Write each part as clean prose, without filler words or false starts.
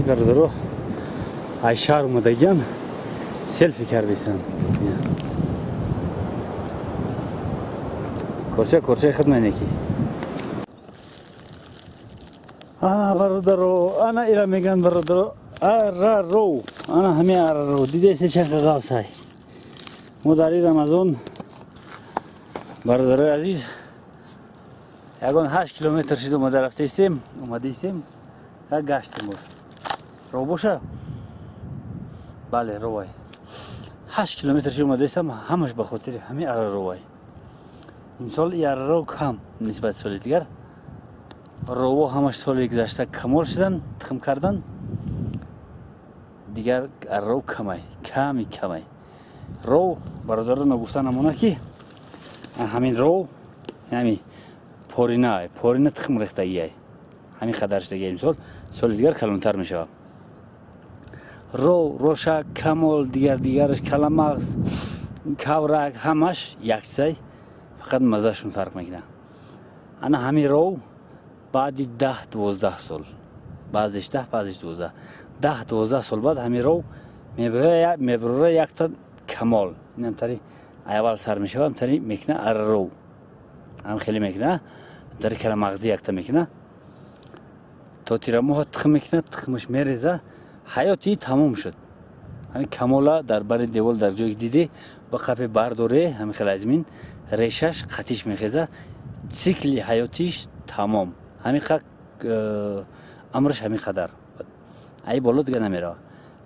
Бародаро ай шаҳр омадагиан селфи кардисан. Корча корчаи худ менеки. Ана бародаро, ана ира меган бародаро, араро, ана ҳами араро, дидеси чанқа ғавсай. Мо дар ин Рамазон бародарои азиз ягон 8 километр шид омада рафтаистем, омадаистем, як гаштем боз. Роҳ боша? Бале, ровай. 8 километр шид омадаистам, ҳамаш ба хотири ҳами араровай. Имсол и араро кам нисбати соли дигар. Рово ҳамаш соли гузашта камол шудан, тухм кардан. Дигар араро камай, ками камай. Ров бародаро нагуфта намонад ки ҳамин ров ҳами порина, порина тухм рехтагиай. Ҳамин қадар шудагиай имсол, соли дигар калонтар мешавад. Ров, роша, камол, дигар дигараш, каламағз, каврак ҳамаш якчизай, фақат маззашон фарқ мекунад. Ана ҳамин ров баъди 10-12 сол, баъзеш 10, баъзеш 12, 10-12 сол баъд ҳамин ров мебурора якта камол. Инам тари аввал сар мешавад, тари мекуна араров. Ҳам хеле мекуна, тари каламағзӣ якта мекуна. То тирамоҳа тухм мекуна, тухмаш мереза, ҳаёти тамом шуд. Ҳамин камола дар бари девол дар ҷое дидӣ, ба қафе бардоре, ҳамин хеле аз мин решаш қатиш мехеза, цикли ҳаётиш тамом. Ҳамин қад амраш ҳамин қадар. Ай боло дига намерава.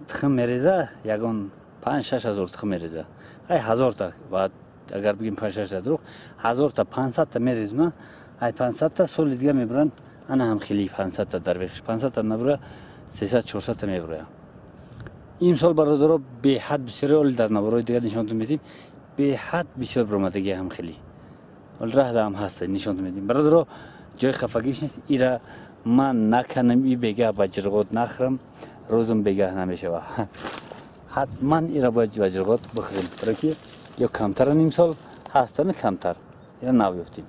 Тухм мереза, ягон 5-6 ҳазор тухм мереза. Ай ҳазорта, ва агар бигем 5-6 та дурӯғ, ҳазорта 500 та мерезуна, ай 500 та соли дига мебуранд, ана ҳам хеле 500 та дар бехиш 500 та набура, 300-400 та мебурояд. Имсол бародаро беҳад бисёре, оли дар наворои дигар нишонтон медиҳем, беҳад бисёр баромадагӣ ҳам хеле. Оли раҳда ҳам ҳаст, нишонтон медиҳем. Бародаро ҷои хафагиш нест, ира ман наканам, и бегаҳ ба ҷирғот нахӯрам, рӯзам бегаҳ намешавад. Ҳатман ира бояд ба ҷирғот бихӯрем, барои ки ё камтаран имсол ҳастан камтар, ира нав ёфтем.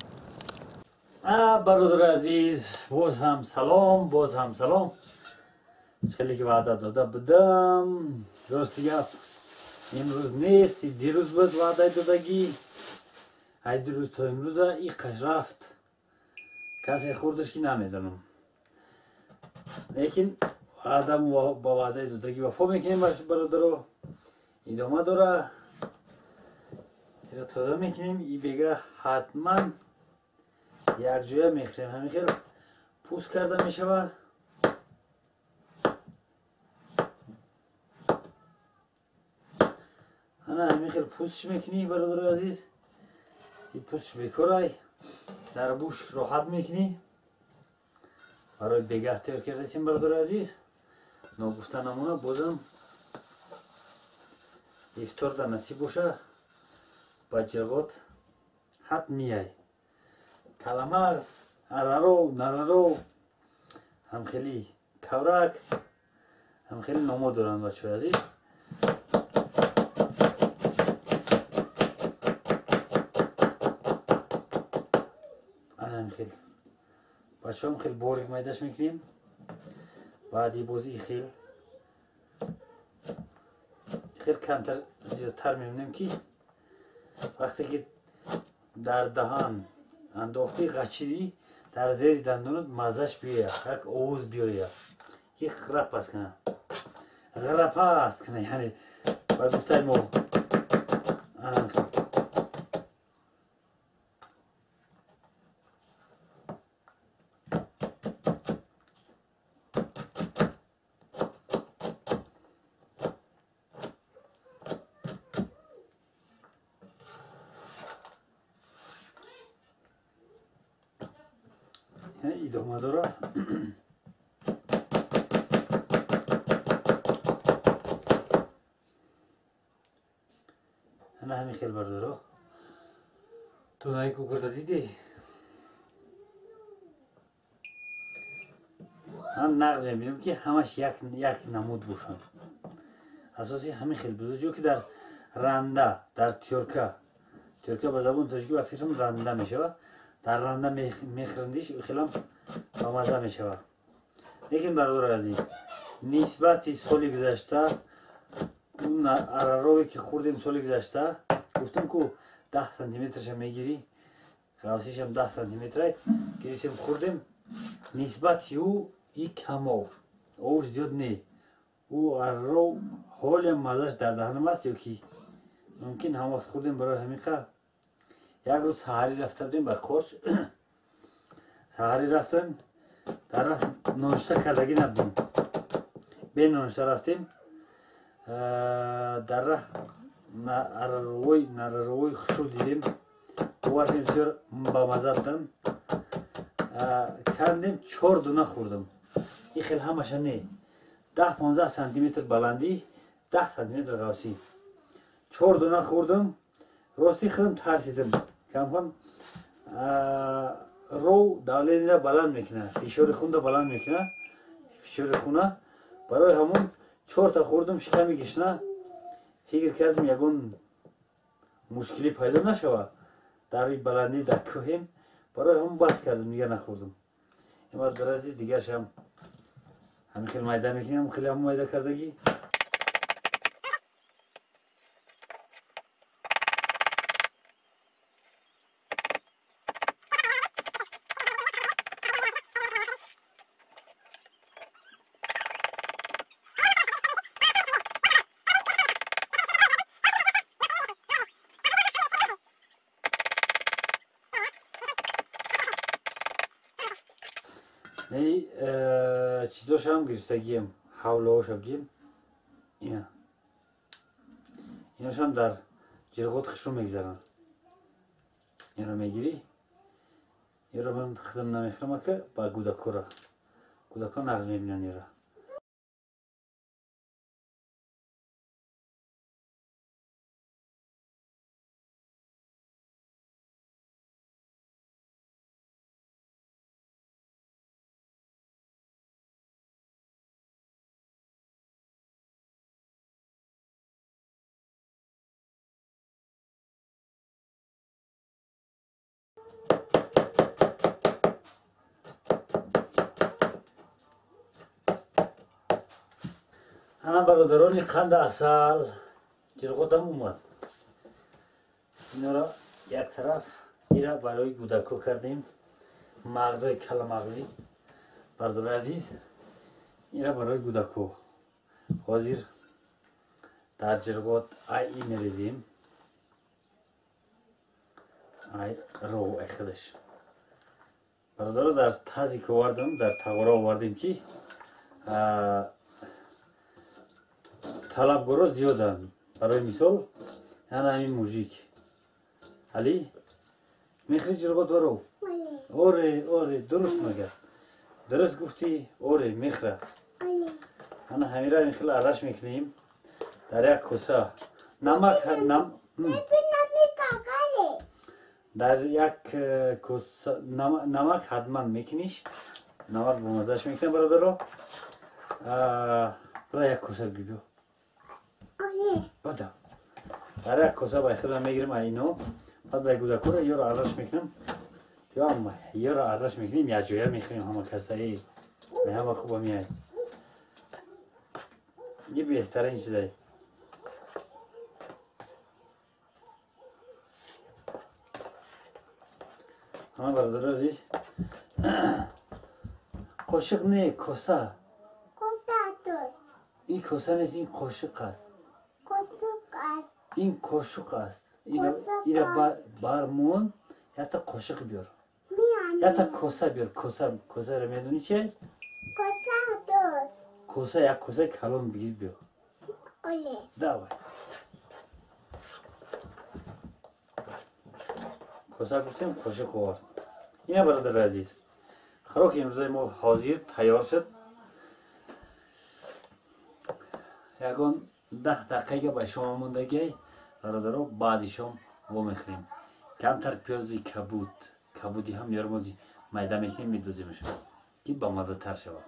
Бародари азиз, боз ҳам салом, боз ҳам салом. Хеле ки ваъда дода будам, рости гап имрӯз нест, дирӯз буд ваъдаи додагӣ. Ай дирӯз то имрӯза иқаш рафт, касе хӯрдаш ки намедонам. Лекин ваъдам ба ваъдаи додагӣ вафо мекунем бародаро, идома дора. Ира тоза мекунем, и бега ҳатман якҷоя мехӯрем. Ҳамин хел пӯст карда мешавад. Ана ҳамин хел пӯстш мекунӣ бародарои азиз, и пӯстш бекорай, дар бӯш роҳат мекунӣ. Барои бегаҳ тайёр кардасем бародарои азиз. Ногуфта намона бозам ифтор дар насиб боша, ба ҷирғот ҳат мияй. Каламағз, араров, нараров, ҳамхели каврак, ҳамхели номо доранд бачаҳои азиз. Ана ҳамхел бачаҳом хел борик майдаш мекунем. Баъди боз и хел хел камтар зиёдтар мемонем ки вақте ки дар даҳан андохтӣ ғачидӣ, дар зери дандонат маззаш биёяд, як овоз биёяд ки ғрапаст кунад, ғрапаст кунад, яъне ба гуфтаи мо. Ана идома дора. Ана ҳамин хел бардоро. Тунаи кукурда дидӣ? Ман нағз мебинам ки ҳамаш як намуд бошанд. Асоси ҳамин хел буд. Ҷо ки дар ранда, дар тёрка, тёрка ба забони тоҷикӣ ба фикрам ранда мешавад. Дар ранда мехӯрандиш хелам бамазза мешавад. Лекин бародари азиз, Нисбати соли гузашта, он арарове ки хӯрдем соли гузашта, гуфтам ку 10 сантиметрша мегирӣ, ғавсишам 10 сантиметрай, гирифтем хӯрдем. Нисбати ӯ и камов, овш зиёд не. Ӯ араров ҳолиам маззаш дар даҳанам аст, ё ки мумкин ҳам вақт хӯрдем барои ҳамиқа. Як рӯз саҳарӣ рафта будем ба Корч, саҳарӣ рафтем, дар рафт ноништа кардагӣ набудем, бе ноништа рафтем. Дар раҳ нараровои хушрӯ дидем, овардем, бисёр бамазза буданд. Кандем, 4 дуна хӯрдам. Ин хел ҳамаша не, 10-15 сантиметр баландӣ, 10 сантиметр ғавсӣ. 4 дуна хӯрдам. Рости худам тарсидам. Камкам ров давлениро баланд мекунад, фишори хунро баланд мекунад, фишори хуна. Барои ҳамон 4та хӯрдам, шиками гишна. Фикр кардам ягон мушкилӣ пайдо нашавад дар баландӣ, дар кӯҳем. Барои ҳамон бас кардам, дигар нахӯрдам. Ин бародари азиз, дигаршам ҳамин хел майда мекунем, хеле ҳамон майда кардагӣ. Чизошам гирифтагием, ҳавлаошам гим. Иношам дар ҷирғот хушрӯ мегзаранд. Инро мегирӣ, инро ман худам намехӯрам, ака ба гудакора. Гудако нағз мебинанд инро. Ана бародарони, қанда асал ҷирғотам омад. Инора як тараф, ира барои гудако кардем, мағзои каламағзӣ. Бародари азиз, ира барои гудако. Ҳозир дар ҷирғот ай и мерезем, ай ров, ай худаш. Бародаро, дар тазик овардам, дар тағора овардем, ки талабгоро зиёданд. Барои мисол, ана ҳамин мужик. Али, мехӯри ҷирғот варов? Оре, оре, дуруст мегӯяд. Дуруст гуфтӣ, оре, мехӯрад. Ана ҳамира ҳамин хел арраш мекунем дар як коса. Намак дар як коса, намак ҳатман мекуниш. Намак бомаззаш мекунем, бародаро. Бира як коса бигир, биё. Бада. Дар як коса бай худам мегирем айно, баъд бай гудакора ёро арраш мекунам. Ёро арраш мекунем, якҷоя мехӯрем ҳама каса. Бай ҳама хуба меяд. Ин беҳтарин чизае. Ҳама бародари азиз, қошиқ не, коса. Ин коса нест, ин қошиқ аст. Ин қошуқ аст. Ира бармон, якта қошиқ биёр. Якта коса биёр, коса, косаро медонӣ чи аст? Коса, як косаи калон бигир биёр. Давай. Коса гуфтем, қошиқ овард. Ина бародари азиз, хӯроки имрӯзаи мо ҳозир тайёр шуд. Ягон 10 дақиқа ба шома мондагиай, бародаро, баъди шом вомехӯрем. Камтар пиёзи кабуд, кабуди ҳам ёрмози майда мекунем, медоземш, ки бамаззатар шавад.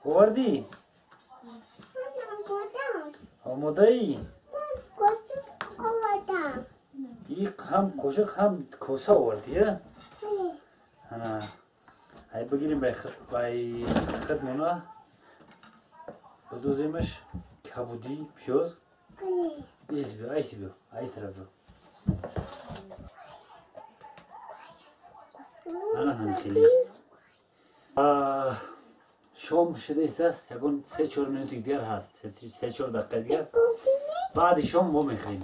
Овардӣ? Омодаӣ? Ҳам қошиқ ҳам коса овардӣ, а? Ай бигирим бай хидмона бидоземаш кабудӣ пиёз. Айси биё, айси биё, ай тараф биё. Ана ҳам хеле. Шом шудааст, ягон 3-4 минути дигар ҳаст, 3-4 дақиқа дигар. Баъди шом во мехӯрем.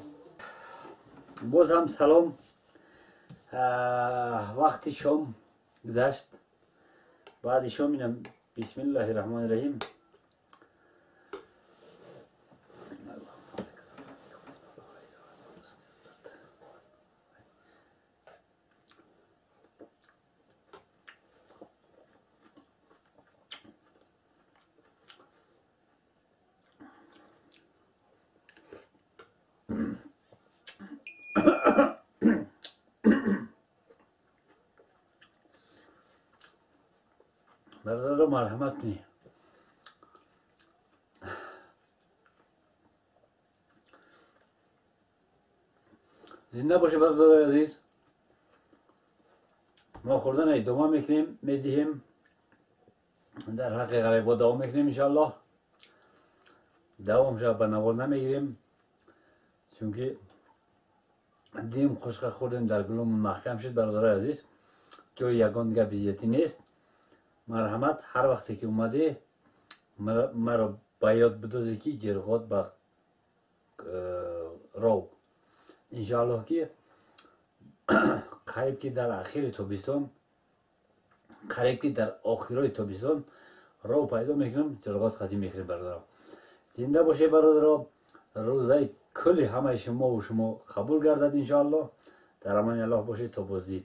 Боз ҳам салом. Вақти шом гузашт. Баъди шом инам бисмиллаҳи раҳмони раҳим. Бародаро марҳамат кунед. Зинда бошед бародарои азиз. Мо хӯрдана идома мекунем, медиҳем. Дар ҳаққи ғарибо давом мекунем иншоаллоҳ. Давом шава ба навор намегирем, чунки дим хушка хӯрдем, дар гулумон маҳкам шуд бародарои азиз. Ҷои ягон гапи зиёдӣ нест. Марҳамат, ҳар вақте ки омадӣ маро ба ёд бидозе ки ҷирғот ба ров. Иншоаллоҳ ки қариб ки дар ахири тобистон, қариб ки дар охирои тобистон ров пайдо мекунам, ҷирғот қатӣ мехӯрем бародаро. Зинда бошед бародаро. Рӯзаи кулли ҳамаи шумову шумо қабул гардад иншоаллоҳ. Дар амони Аллоҳ бошед то боздид.